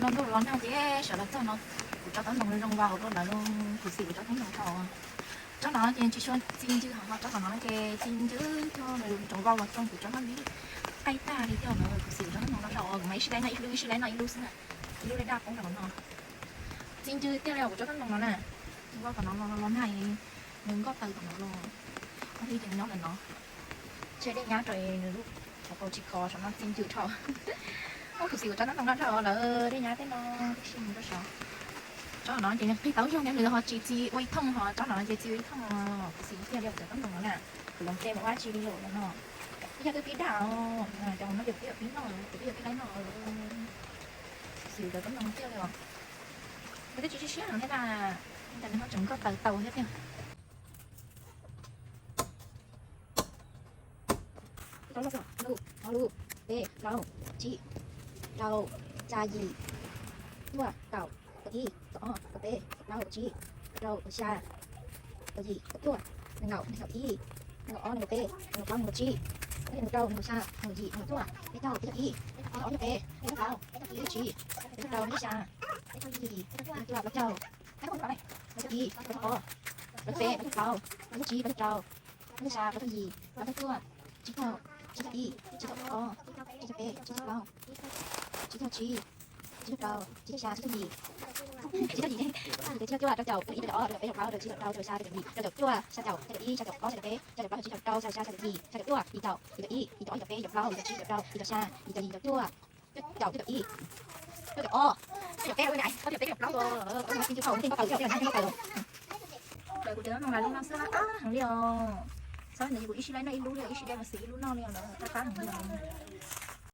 Los ntuj los nag ces sawv los txog no, kuv tsob taub ntoo zoo vau rau lawv los, kuv xim kuv tsob taub ntoo rau. Tsob no ces tsis tshua txi ncw, ho tsob no ces txi ncw, tsob vau tso kuv tsob no li qaij tag li thiab lawm, kuv xim kuv tsob taub ntoo no rau, kuv mas ib sij laib noj ib lub, ib sij laib noj ib lub xwb na, ib lub li daj poob rau no. Txi ncw tiag li os kuv tsob taub ntoo no na, vau kom no los nag, nws nkoj taw kom no los, ob hwj ces nyob ntawm no. Tshe dej nyab rau nws lub hauv paus tsis khov, saum no txi ncw dhau. Kuv xim kuv tsob taub ntoo no dhau lawm, dej nyab tej no tib si mus rau saud. Tsob no ces qig tau zoo, nws ho tsis txi ua ib thooj, ho tsob no ces txi ua ib thooj. Kuv xim tiag li kuv cov taub ntoo no na, kuv los nce mus ua tsi li lawm no. Yog twb pib daj os, cov no ces pib pib noj, kuv twb yog pib laib noj. Kuv xim kuv cov taub ntoo tiag li os. Nws twb tsis siab siab no thiab na, cas nws ho tseem nkoj taw tau thiab tiag. Lub, ob lub, peb, plaub, tsib, rau, xya, yim, cuaj, kaum, kaum ib, kaum ob, kaum peb, kaum plaub, kaum tsib, kaum rau, kaum xya, kaum yim, kaum cuaj, nees nkaum, nees nkaum ib, nees nkaum ob, nees nkaum peb, nees nkaum plaub, nees nkaum tsib, nees nkaum rau, nees nkaum xya, nees nkaum yim, nees nkaum cuaj, peb caug, peb caug ib, peb caug ob, peb caug peb, peb caug plaub, peb caug tsib, peb caug rau, peb caug xya, peb caug yim, peb caug cuaj, peb caug plaub, peb caug ib, peb caug ob, peb caug peb, peb caug plaub, peb caug tsib, peb caug rau, peb caug xya, peb caug yim, peb caug cuaj, tsib caug, tsib caug ib, tsib caug ob, tsib caug peb, tsib caug plaub, tsib caug tsib, tsib caug rau, tsib caug xya, tsib caug yim, tsib caug yim, tsib caug cuaj, rau caum, rau ib, rau caum ob, rau caum peb, rau caum plaub, rau tsib, rau rau, rau xya, rau caum yim, rau caum cuaj, xya caum, xya caum ib, xya caum ob, xya caum peb, xya caum plaub, xya caum tsib, xya caum rau, xya caum yim, xya caum cuaj, yim caum, yim caum ib, yim caum ob, yim caum peb, yim caum plaub, yim caum tsib, yim caum rau, yim caum xya, yim caum yim, yim caum cuaj, cuaj caum ob, cuaj caum peb, cuaj caum plaub, cuaj caum peb, cuaj caum plaub. Lawv kuv cov no mas lub no xwb qab heev li os. Txhob ntawd kuv ib sij laib noj ib lub li, ib sij dej los xim ib lub noj li os, qab heev li os.